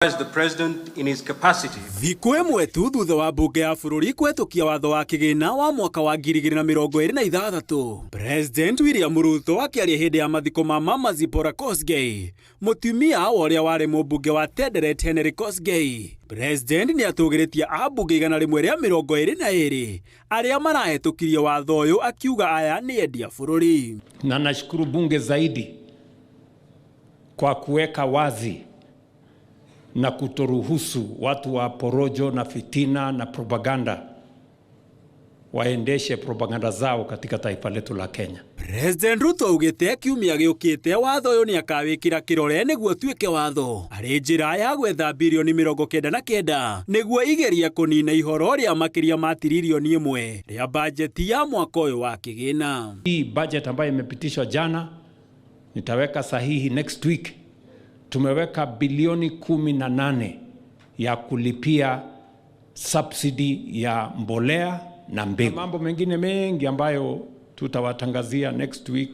The president in his capacity Thikũ ĩmwe tu thutha wa mbunge ya bũrũri kũhetũkia watho wa kĩgĩna wa mwaka wa 2026, President William Ruto akĩaria hĩndĩ ya mathiko ma Mama Zipporah Kosgei, mũtumia wa ũrĩa warĩ mũmbunge wa Tenderet Henry Kosgei. President nĩ atũgĩrĩtie ambunge 122 arĩa marahetũkirie watho ũyũ, akiuga aya nĩ endia bũrũri. Na nashukuru bunge zaidi kwa kuweka wazi na kutoruhusu watu wa porojo na fitina na propaganda waendeshe propaganda zao katika taifa letu la Kenya. President Ruto augĩte kiumia gĩũkĩte watho ũyũ nĩ akawĩkĩra kĩrore nĩguo ũtuĩke watho, arĩ njĩra ya gwetha birioni 99 nĩguo igerie kũnina ihoro rĩa makĩria ma tiririoni 1 rĩa bajeti ya mwaka ũyũ wa kĩgĩna. Hii budget ambayo imepitishwa jana, nitaweka sahihi next week. Tumeweka bilioni 18 ya kulipia subsidy ya mbolea na mbegu. Mambo mengine mengi ambayo tutawatangazia next week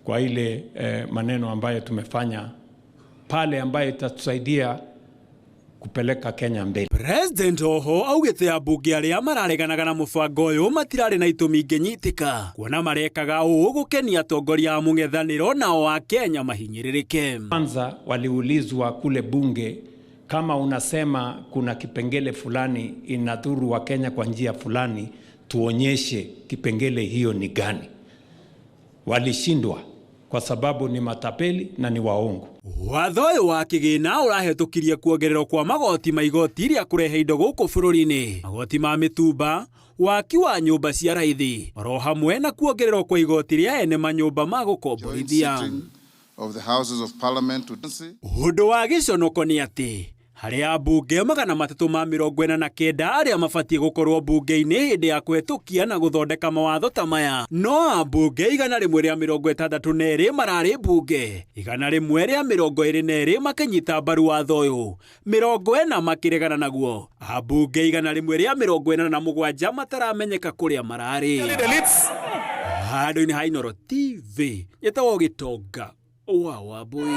kwa ile maneno ambayo tumefanya pale ambayo itatusaidia kupeleka Kenya mbele. President oho augĩte ambunge arĩa marareganaga na mũbango ũyũ matirarĩ na itũmi ingĩnyitĩka, kuona marekaga ũũ gũkenia atongoria a mũng'ethanĩro nao a Kenya mahinyĩrĩrĩke. Kwanza waliulizwa kule bunge, kama unasema kuna kipengele fulani inadhuru wa Kenya kwa njia fulani, tuonyeshe kipengele hiyo ni gani. Walishindwa kwa sababu ni matapeli na ni waongo. Watho ũyũ wa kĩgĩna ũrahetũkirie kuongererwo kwa magoti ma igoti rĩa kũrehe indo gũkũ bũrũri-inĩ, magoti ma mĩtumba, waki wa nyũmba cia raithi, oro hamwe na kuongererwo kwa igoti rĩa ene manyũmba ma joint gũkomborithia. sitting of the Houses of Parliament to Ũndũ wa gĩconoko nĩ atĩ harĩ ambunge 349 arĩa mabatiĩ gũkorwo mbunge-inĩ hĩndĩ ya kũhetũkia na gũthondeka mawatho ta maya, no ambunge 162 mararĩ mbunge, 122 makĩnyita mbaru watho ũyũ, 40 makĩregana naguo, ambunge 187 mataramenyeka kũrĩa mararĩ. Handũ-inĩ ha Inooro TV, njĩtagwo Gĩtonga wa Wambui.